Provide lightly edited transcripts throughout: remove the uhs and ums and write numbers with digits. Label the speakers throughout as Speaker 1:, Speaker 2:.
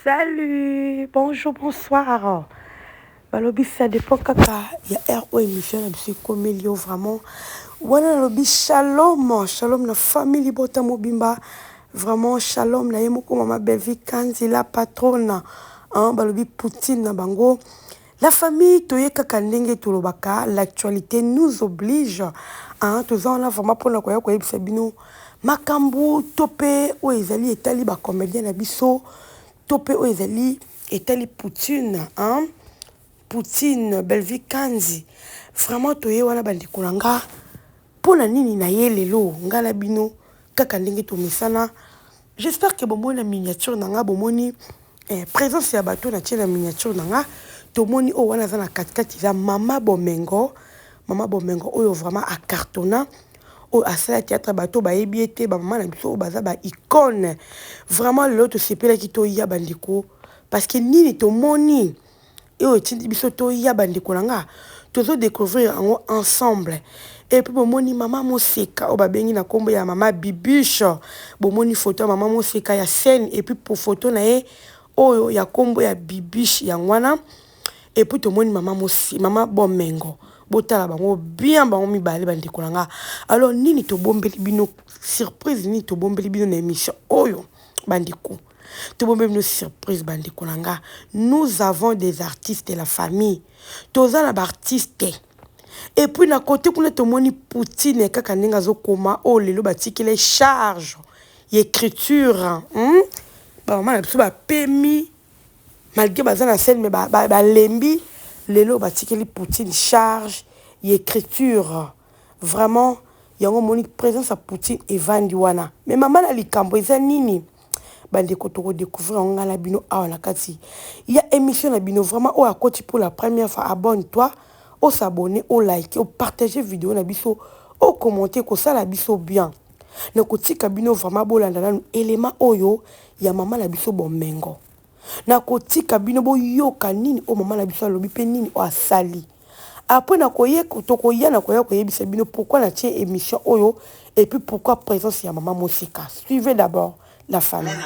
Speaker 1: Salut, bonjour, bonsoir. Balobi ça dépend kaka ya heure oyo émission na biso ekomeli yo vraiment. Wana nalobi shalom, shalom na famille libota mobimba. Vraiment shalom na ye moko mama Bellevue Kanzi la patronne. Hein, balobi Poutine na bango. La famille toye kaka ndenge tolobaka l'actualité nous oblige hein, toza wana vraiment mpona koya koyebisa bino makambo to mpe oyo ezali etali ba comédien na biso to mpe oyo ezali etali Poutine hein, Poutine Bellevue Kanzi vraiment toye wana bandeko na nga mpo na nini na ye lelo nga na bino kaka ndenge tomesana. J'espère que bomoni na miniature na nga bomoni eh, présence ya bato na tie na miniature na nga tomoni oyo wana aza na katikati eza mama bomengo mama bomengo oyo vraiment acartonna oyo asala théâtre bato bayebi ye te bamama na biso oyo baza ba icône vraiment lelo tosepelaki toya bandeko parce que nini tomoni oyo etindi biso toya bandeko na nga tozo découvrir yango ensemble et puis bomoni mama moseka oyo babengi na nkombo ya mama bibiche bomoni photo ya mama moseka ya scène et puis po photo na ye oyo ya nkombo ya bibiche yango wana et puis tomoni mama mosi mama bomengo botala bango bien bango mibale bandeko na nga alors nini tobombeli bino surprise nini tobombeli bino na émission oyo bandeko tobombeli bino surprise bandeko na nga nous avons des artistes de la famille toza na baartiste et puis na kote kuna tomoni poutine kaka ndenge azokoma oyo lelo batikeli charge ya écriture hmm? bamama na biso bapemi malgré baza na scène mais balembi ba, ba lelo batikeli poutine charge ya écriture vraiment yango omoni présence ya poutine evandi wana mais mama na likambo eza nini bandeko tokodécouvrir yango ngai na bino awa na kati ya émission na bino vraiment oyo akoti pour la première fois abonne toi osabonner olike opartage vidéo na biso okommente kosala biso bien na kotika bino vraiment bolanda nanu elema oyo ya mama na biso bomengo na kotika bino boyoka nini oyo mama na biso alobi mpe nini oyo asali après nakoye tokoya na koya koyebisa bino pourquoi natie émission oyo et puis pourquoi présence ya mama mosika suivez d'abord la famille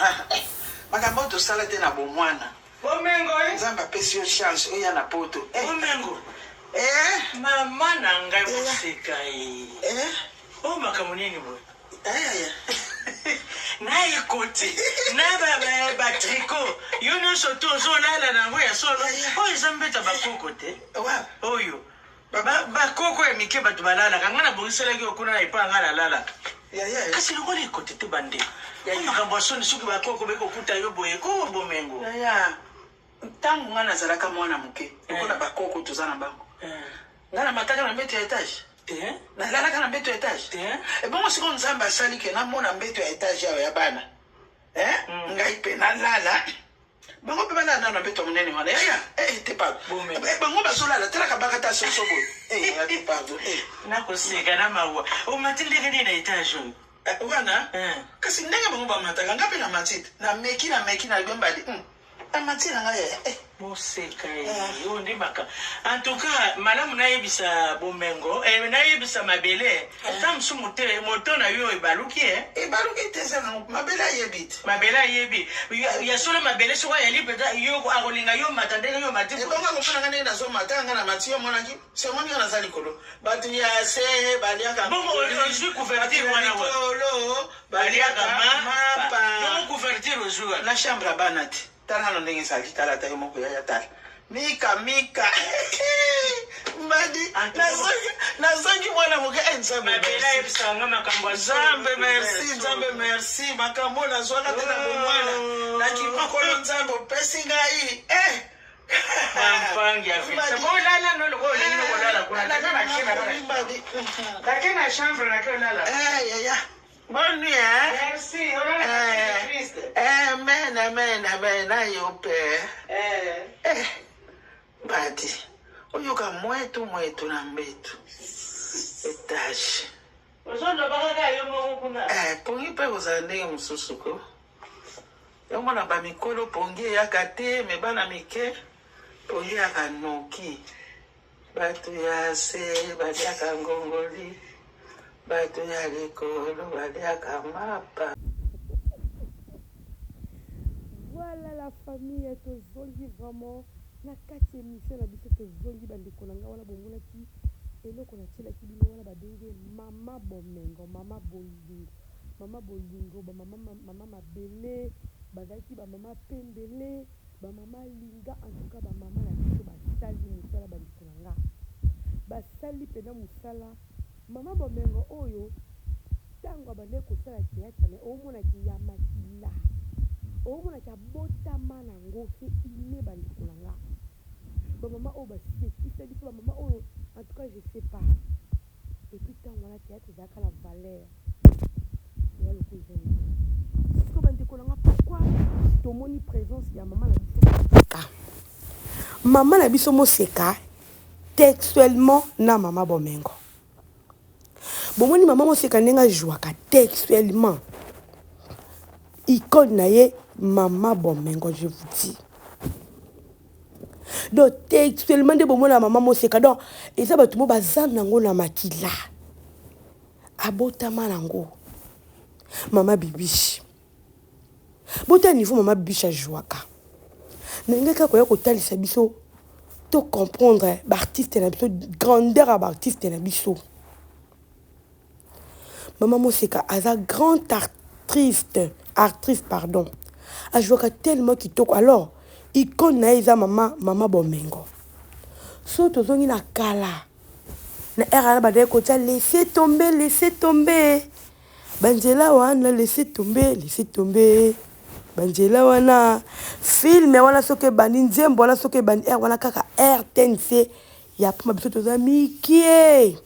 Speaker 2: makambo oyo tosala te na bomwana
Speaker 3: bomengo eh?
Speaker 2: nzambe apesi yo chance oya na poto eh.
Speaker 3: bomengo
Speaker 2: eh.
Speaker 3: mama na ngai moseka e
Speaker 2: eh.
Speaker 3: oyo makambo nini boye
Speaker 2: ayaya
Speaker 3: na ekoti na batriko yo nyonso to ozolala na yango ya solo oyo eza mbeta bakoko te
Speaker 2: wa
Speaker 3: oyo bakoko ya mike bato balalaka ngai nabongiselaki yo kuna na epai ngai nalalaka
Speaker 2: yaya
Speaker 3: kasi lokola ekoti te bandeko oyo makambo ya soni soki bakoko beki kokuta yo boye ko bomengo
Speaker 2: yaya ntango ngai nazalaka mwana moke lokola bakoko toza na bango ngai namataka na mbeto ya étage
Speaker 3: te
Speaker 2: nalalaka na mbeto ya étage
Speaker 3: te
Speaker 2: ebongo sikoyo nzambe asali ke namona mbeto ya étage awa ya bana eh? ngai mpe nalala bango mpe balala nano na mbeto ya monene wana yaya eh, te pardon
Speaker 3: Bomengo.
Speaker 2: Eh, bango bazolala talaka baka ta soso boye Eh, ya te pardon eh.
Speaker 3: nakoseka na mawa omati ndenge nini na étage oyo
Speaker 2: Eh, wana
Speaker 3: Eh.
Speaker 2: kasi ndenge bango bamataka nga mpe na mati te nameki nameki na mbali mm. namati na ngai yaya eh.
Speaker 3: moseka ye oyo nde maka en tout cas malamu nayebisa bomengo eh, nayebisa mabele ta mosu mote moto na yo ebaluki e
Speaker 2: ebaluki te eza nango mabele ayebi te
Speaker 3: mabele ayebi Ya- ya solo mabele soki ayali mpenza yo akolinga yo mata ndenge yo mati boye.
Speaker 2: ebongo akomona nga ndenge nazomata nga na mati yo omonaki se omoni nga naza likolo bato ya se baliaka
Speaker 3: Bongo, ozwi couverture
Speaker 2: Bato ya
Speaker 3: wana wa.
Speaker 2: likolo
Speaker 3: baliaka mapa
Speaker 2: mapa
Speaker 3: yongo couverture ozwi wana
Speaker 2: na chambre ya bana te tala nano ndenge ezali tala ata yo moko yaya tala mika mika mbadi nazangi mwana moke eh, nzambe
Speaker 3: mabele
Speaker 2: merci.
Speaker 3: ayebisaka nga makambo ya solo.
Speaker 2: nzambe merci nzambe merci makambo oyo nazwaka te na bomwana na kimokolo nzambe opesi ngai eh.
Speaker 3: Bampangi ya vita. Bolala no lokola olingi no kolala kuna. Nake na kina na-
Speaker 2: Mbadi.
Speaker 3: nake na chambre nake olala.
Speaker 2: Eh, yaya bonne nuit hein?
Speaker 3: Merci, olala na
Speaker 2: Eh,
Speaker 3: Christ.
Speaker 2: amen amen amen ayo mpe
Speaker 3: Eh.
Speaker 2: eh, mbadi oyoka mwetu mwetu na mbetu étage
Speaker 3: ozoloba kaka yo moko kuna
Speaker 2: eh, pongi mpe kozala ndenge mosusu ko yango na bamikolo pongi eyaka te me bana mike pongi eyaka noki bato ya se baliaka ngongoli bato ya likolo baliaka mapa.
Speaker 1: Voilà. Voilà la famille, tozongi vraiment na kati émission na biso, tozongi bandeko na ngai. Wana bomonaki eloko natielaki bino wana, babenge mama Bomengo, mama Bolingo, mama Bolingo, bamama, mama mabele bazalaki, bamama pembele, bamama linga. En tout cas, bamama na biso basali mosala. Bandeko na nga, basali mpena mosala. Mama Bomengo oyo, ntango abandaki kosala théâtre na omonaki ya makila, omonaki abotama nango, c'est inné. Bandeko na nga, bamama oyo basekisa biso, bamama oyo, en tout cas je sais pas. Et puis ntango wana théâtre ezalaka na valeur eya lokola eza lelo. Siko bandeko na nga, pourquoi tomoni présence ya mama na biso Moseka? Mama na biso Moseka textuellement na mama Bomengo. Bomoni mama Moseka ndenge ajwaka textuellement icône na ye, mama Bomengo, je vous dis. Donc textuellement nde bomona mama Moseka. Donc eza bato mo baza nango na makila, abotama nango. Mama Bibishi, bota niveau mama Bibishi ajwaka, ndenge kaka koya kotalisa biso to comprendre baartiste na biso, grandeur ya baartiste na biso. Mama Moseka aza grand artiste, actrice pardon, ajwaka tellement kitoko. Alors icône na ye eza mama Bomengo. So tozongi na kala, na ere wana bandaki kotia "Laisse tomber, laisse tomber banzela wana, laisse tomber, laisse tomber banzela wana". Film wana soki ebandi, nzembo wana soki ebandi, ere wana kaka RTNC ya pamba, biso toza mikie.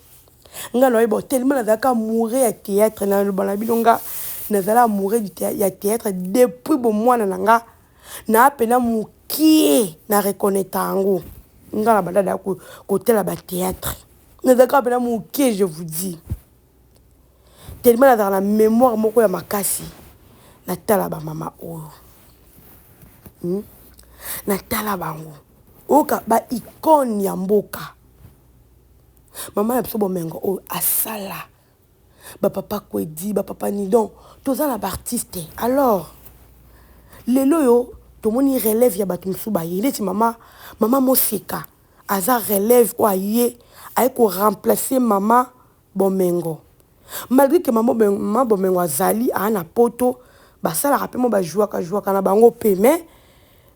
Speaker 1: Nga nayeba tellement nazalaka amoureux ya théâtre. Naloba na bino, nga nazala amoureux ya théâtre depuis bomwana na nga. Naa mpena mokie na reconnaître yango. Nga na banda daya kotala bathéâtre, nazalaka mpena mokie, je vous dis. Tellement nazalaka na mémoire moko ya makasi. Natala bamama oyo, Natala bango oyoka baicône ya mboka. Mama na biso Bomengo oyo asala bapapa Kwedi, bapapa Nidon. Toza na baartiste. Alors lelo oyo tomoni relève ya bato mosusu baye, neti mama Moseka aza relève oyo aye koremplace mama Bomengo, malgré que mama Bomengo azali aa na Poto, basalaka mpe mo bajwaka jwaka na bango mpe, mais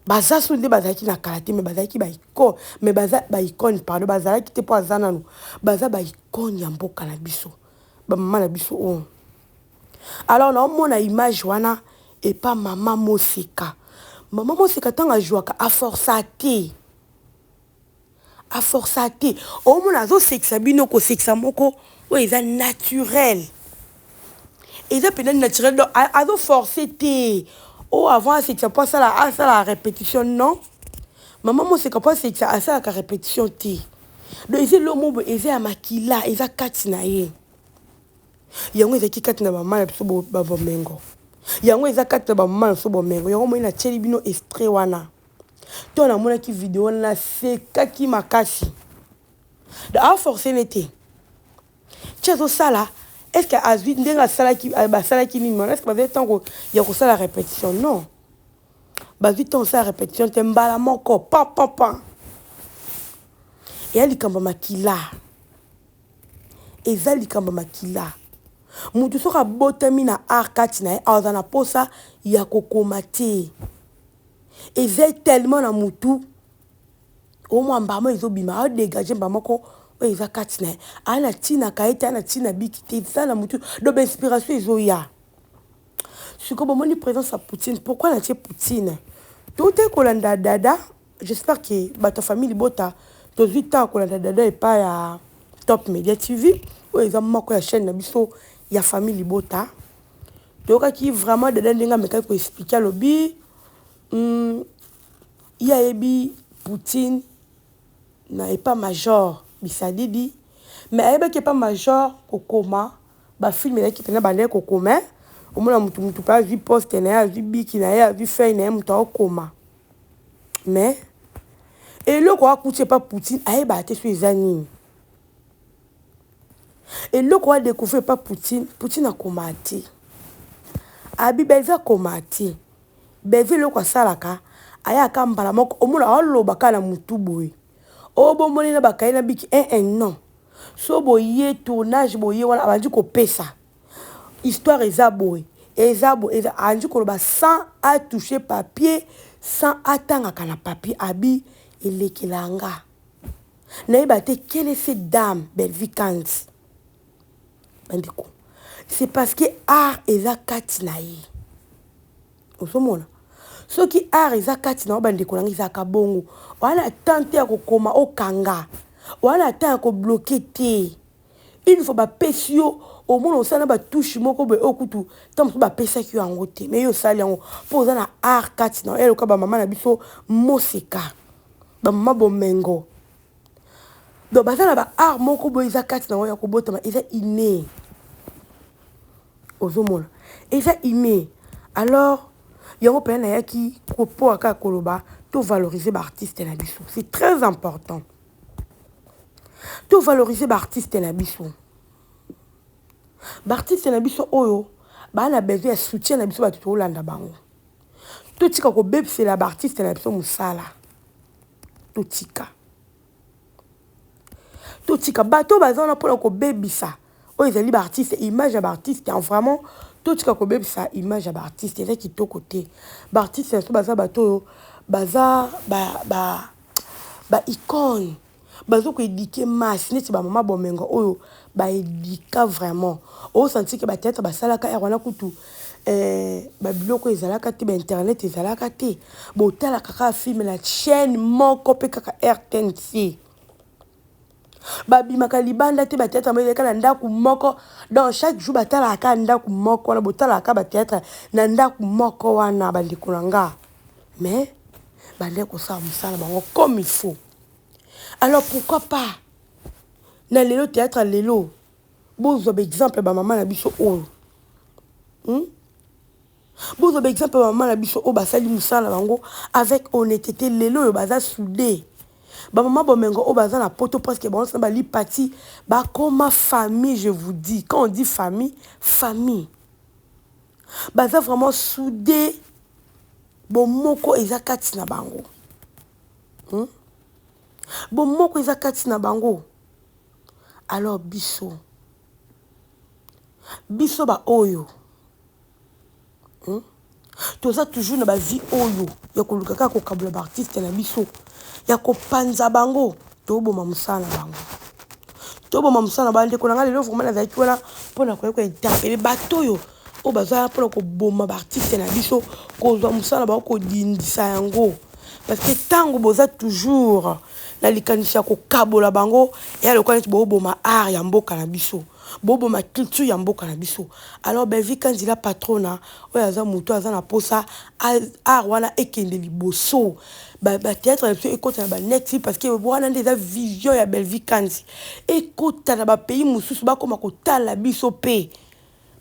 Speaker 1: baza so nde bazalaki na kala te. Mais bazalaki baicône, mais baza baicône, pardon, bazalaki te mpo aza nano. Baza baicône ya mboka na biso, bamama na biso oyo. Alors naomona image wana epa mama Moseka. Mama Moseka, ntango azwaka, aforsa te, aforsa te. Omona azosekisa bino, kosekisa moko oyo eza naturel, eza mpenza naturel. Donc azoforce te oyo avant asekisa mpo asala répétition. Non, mama Moseka mpo asekisa asalaka répétition te. Donc eza eloko moko boye eza ya makila, eza kati na ye. Yango ezalaki kati na bamama na biso babomengo, yango eza kati na bamama na biso Bomengo. Yango moi natieli bino extrait wana. To namonaki video wana, nasekaki makasi. Aforce ne te ti azosala. Est ce que azwi ndenge asalaki, basalaki nini wana? Est ce que bazwi ntango ya kosala répétition? Non, bazwi ntango kosala répétition te. Mbala moko, pam pam pam. Eya likambo ya makila, eza likambo ya makila. Motu soki abotami na art kati na ye, aza na posa ya kokoma te. Eza tellement na motu omwa mbama ezobima, adégage mbama moko oyo eza kati na ye. Aa na ntina ye te, aa na ntina biki te, eza na motu. Donc bainspiration ezoya. Sikoyo bomoni présence ya Poutine. Pourquoi natie Poutine? Toute kolanda dada, j'espère que bato ya famille libota tozwi ntango kolanda dada epai ya Top Media TV, oyo eza moko ya chaîne na biso ya famille libota. Toyokaki vraiment dada ndenge amekaki koexpliquer. Alobi ye ayebi Poutine na epa Major Bisadidi, mais ayebaki epa Major kokoma bafilm ezalaki mpena bandeki kokoma. Omona mutu mpe azwi poste na ye, azwi biki na ye, azwi feuille na ye, moto aokoma. Mais eloko akuti epa Poutine, ayebaka te so eza nini. Eloko adécouvrir epa Poutine, Poutine akoma te, abiba eza koma te. Bellevue eloko asalaka ayaka mbala moko omona aoloba kaka na mutu boye oyo bomoni na bakaye na biki eh, eh, non so boye tournage boye wana abandi kopesa histoire eza boye eza boye eza abandi koloba sans atouche papier sans atangaka na papier abi elekela nga nayeba te quelle est cette dame Bellevue Kanzi bandeko c'est parce que art eza kati na ye ozomona soki art eza kati na yo bandeko na ngai ezalaka bongo oza na temps te ya kokoma okanga oza na temps ya kobloquer te. Une fois bapesi yo omona osala na batouche moko boye oyo kutu ntango mosusu bapesaki yo yango te mais yo osali yango mpo oza na art kati na yo eloka bamama na biso moseka bamama bomengo donc baza na ba art moko boye eza kati na yango ya kobotama eza inné ozomona eza inné. Alors yango mpena nayaki kopoa kaka koloba tovaloriser baartiste na biso, c'est très important. Tovaloriser baartiste na biso, baartiste na biso oyo baa na besoin ya soutien na biso. Bato tolanda bango, totika kobebisela baartiste na biso mosala. Totika, totika bato oyo baza wana mpona kobebisa oyo ezali baartiste, image ya baartiste. En vraiment, totika kobebisa image ya baartiste, eza kitoko te. Baartiste na biso baza bato oyo baza ba baicône, baza koéduquer masse neti bamama bomengo oyo baéduquer vraiment. Osentir ke bathéâtre basalaka ere wana kutu babiloko ezalaka te, bainternet ezalaka te. Botalaka kaka film na chaîne moko mpe kaka RTNC, babimaka libanda te. Bathéâtre yango ezalaka na ndako moko, donc chaque jour batalaka kaka ndako moko wana, botalaka bathéâtre na ndako moko wana, bandeko na nga. Mais bandeki kosala mosala bango comme il faut. Alors pourquoi pas na lelo théâtre lelo bozwa baexemple bamama na biso oyo, Bozwa baexemple bamama na biso oyo basali mosala na bango avec honnêteté. Lelo oyo baza soudé, bamama bomengo oyo baza na poto, presque bango na balipati bakoma famille. Je vous dis, quand on dit famille, famille baza vraiment soudé, bomoko eza kati na bango, Bomoko eza kati na bango. Alors biso, biso baoyo, Toza toujours na bavie oyo ya koluka kaka kokabola baartiste na biso, ya kopanza bango, toboma mosala na bango, toboma mosala na bandeko na ngai. Lelo vraiment nazalaki wana mpona koya kointerpeller bato oyo baza mpona koboma baartiste na biso, kozwa mosala na bango, kodindisa yango, parce que ntango boza toujours na likanisi ya kokabola bango, eya lokola neti boboma art ya mboka na biso, boboma culture ya mboka na biso. Alors Belvi Kanzila patrona oyo aza moto aza na posa art wana ekende liboso, bathéâtre na biso ekota na baNetflix, parce que wana nde eza vision ya Belvi Kanzi, ekota na bapays mosusu, bakoma kotala biso mpe,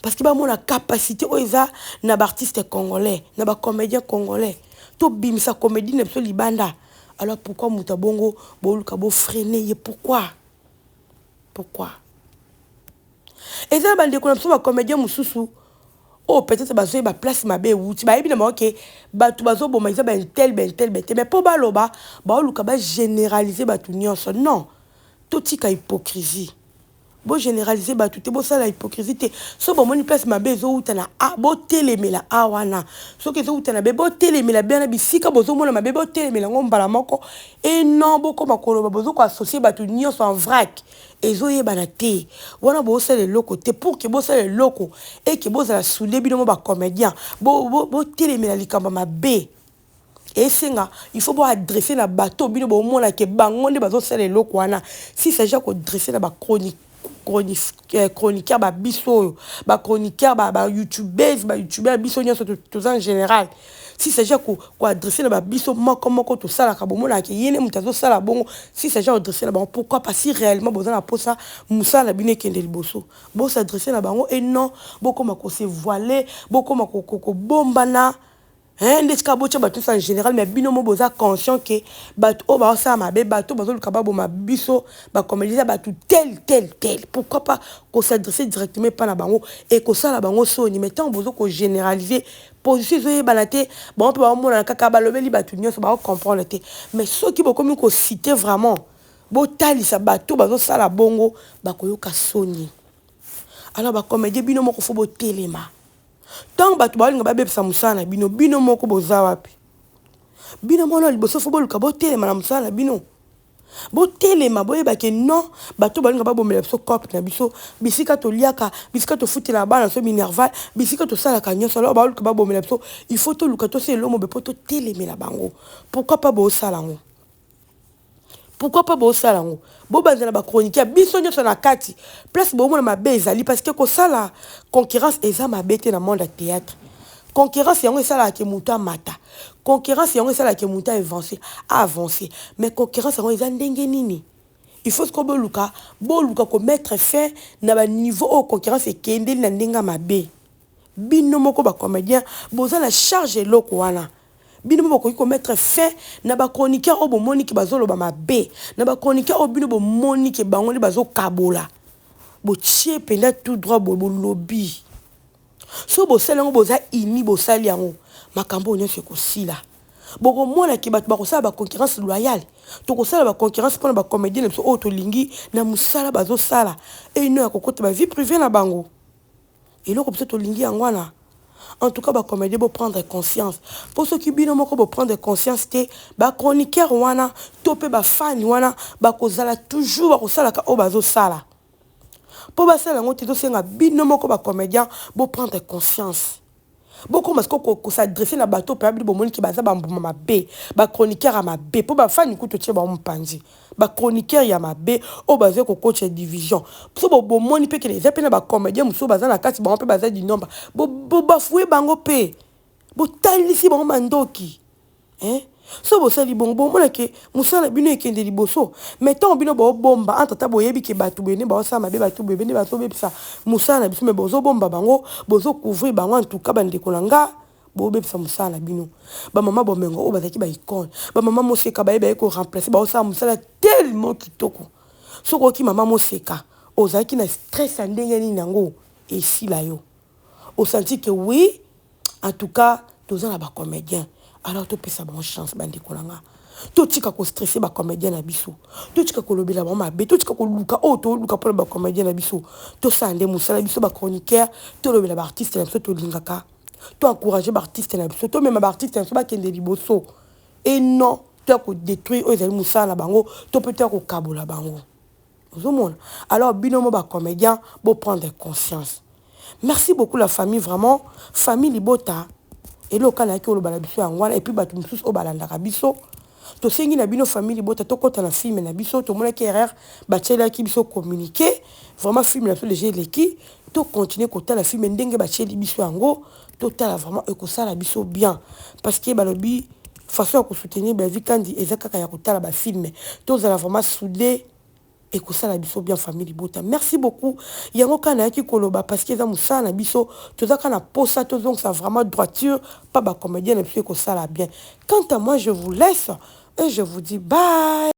Speaker 1: parce que bamona capacité oyo eza na baartiste congolais, na bacomédien congolais. Tobimisa comédie na biso libanda. Alors pourquoi moto abongo boluka bofreiner ye? Pourquoi? Pourquoi? Eza na bandeko na biso bacomédien mosusu oyo peut-être bazoyeba place mabe ewuti, bayebi na bango ke bato bazoboma eza baintel, baintel, baintel, mais mpo baloba baoluka bagénéraliser bato nyonso. Non, totika hypocrisie. Bogénéraliser bato te, bosala hypocrisie te. So bomoni place mabe ezowuta na a, botelemela a wana. Soki ezowuta na b, botelemela b wana. Bisika bozomona mabe, botelemela yango mbala moko. E non, bokoma koloba bozokoassocier bato nyonso en vrac, ezoyebana te. Wana bosala eloko te. Pour ke bosala eloko eke bozala soudé, bino mo bacomédien, botelemela likambo mabe esenga, il faut boadresser na bato bino bomona ke bango nde bazosala eloko wana. Si s'agit ya koadresser na bachronique, chroniqueur babiso oyo, bachroniqueur, bayoutubeurs, bayoutubeur, biso nyonso toza en général, si s'agit ya koadresser na babiso moko moko tosalaka, bomonaka ye nde moto azosala bongo. Si s'agit ya koadresser na bango, pourquoi pas? Si réellement boza na mposa mosala na bino ekende liboso, bos'adresser na bango et non bokoma kose voiler, bokoma kobombana ndeti kaka botya bato nyonso en général. Mais bino mo boza conscient ke bato oyo baosala mabe, bato oyo bazoluka baboma biso bacomédie, eza bato tel, tel, tel. Pourquoi pas kos'adresser directement epa na bango e kosala bango soni? Mais ntango bozo kogénéraliser Position ezoyebana te, bango mpe baomonana kaka balobeli bato nyonso, baocomprendre te. Mais soki bokomi kociter vraiment, botalisa bato bazosala bongo, bakoyoka soni. Alors bacomédien, bino moko faut botelema. Ntango bato baolinga babebisa mosala na bino, bino moko boza wapi? Bino mona liboso faut boluka botelema na mosala na bino. Botelema, boyeba ke non, bato balinga babomela biso cope na biso, bisika toliaka, bisika tofutelaka bana biso minerval, bisika tosalaka nyonso. Alors baoluka babomela biso, il faut toluka tosala elomo be mpo totelemela bango. Pourquoi pas bosala yango? Pourquoi pas bosala yango? Bobanza na bachroniqueur biso nyonso na kati place bomona mabe ezali, parce que kosala concurrence eza mabe te na monde ya théâtre. Concurrence yango esalaka ke moto amata, concurrence yango esalaka ke moto avance avance. Mais concurrence yango eza ndenge nini? Il faut sikoyo boluka komettre fin na baniveau oyo concurrence ekendeli na ndenge ya mabe. Bino moko bacomédien boza na charge eloko wana. Bino mo bokoki komettre fin na bachroniqueur oyo bomoni ke bazoloba mabe, na bachroniqueur oyo bino bomoni ke bango nde bazokabola. Botie mpenza tout droit boye, bolobi. So bosali yango, boza uni, bosali yango, makambo oyo nyonso ekosila. Bokomona ke bato bakosala baconcurrence loyale. Tokosala baconcurrence mpona bacomédien na biso oyo tolingi na mosala bazosala, eno ya kokota bavie privée na bango. Eloko biso tolingi yango wana. En tout cas bacomédien, boprendre conscience, mpo soki bino moko boprendre conscience te, bachroniqueur wana to mpe bafani wana bakozala toujours bakosalaka oyo bazosala. Mpo basala yango te, tosenga bino moko bacomédien boprendre conscience. Bokoma siko kos'adresser na bato mpe bino bomoni ke baza bambuma mabe, bachroniqueur ya mabe, mpo bafani kutu tie bango mopanzi. Bachroniqueur ya mabe oyo bazali kokotisa division, so bomoni mpe kene eza mpe na bacomédien mosusu baza na kati, bango mpe baza du nombre, bobafue bango mpe botalisi bango mandoki, hein? So bosali bongo, bomona ke mosala bino ekende liboso. Mais ntango bino bobomba entre ata boyebi ke bato boye nde baosala mabe, bato boye nde bazobebisa mosala na biso, mais bozobomba bango, bozocouvrir bango, en tout cas bandeko na nga, bobebisa mosala na bino. Bamama Bomengo oyo bazalaki baicône, bamama Moseka bayeba ye koremplacer, baosala mosala tellement kitoko. Soki oyoki mama Moseka, ozalaki na stress ya ndenge nini, yango esila yo, osanti ke oui, en tout cas toza na bacomédien. Alors topesa bango chance, bandeko na nga. Totika kostresser bacomédien na biso, totika kolobela bango mabe, totika koluka oyo toluka mpona bacomédien na biso. Tosala nde mosala biso bachroniqueur, tolobela baartiste na biso tolingaka, toencourager baartiste na biso, tomema baartiste na biso bakende liboso, et non toya kodétruire oyo ezali mosala na bango, to mpe toya kokabola bango. Ozomona? Alors bino mo bacomédien, boprendre conscience. Merci beaucoup la famille, vraiment famille libota. Eloko nayaki oloba na biso yango wana. Et puis bato mosusu oyo balandaka biso, tosengi na bino famille libota, tokɔta na film na biso. Tomonaki erreur, batielaki biso communiqué. Vraiment film na biso déjà eleki, tocontinue kotala film ndenge batieli biso yango. Totala vraiment, ekosala biso bien, parce que balobi façon ya kosoutenir Belvi Kandi eza kaka ya kotala bafilm. Tozala vraiment soudé, ekosala biso bien, famille libota. Merci beaucoup. Yango kaka nayaki koloba, parce que eza mosala na biso. Toza kaka na posa tozongisa vraiment droiture pa bacomédien na biso, ekosala bien. Quant à moi, je vous laisse et je vous dis bye.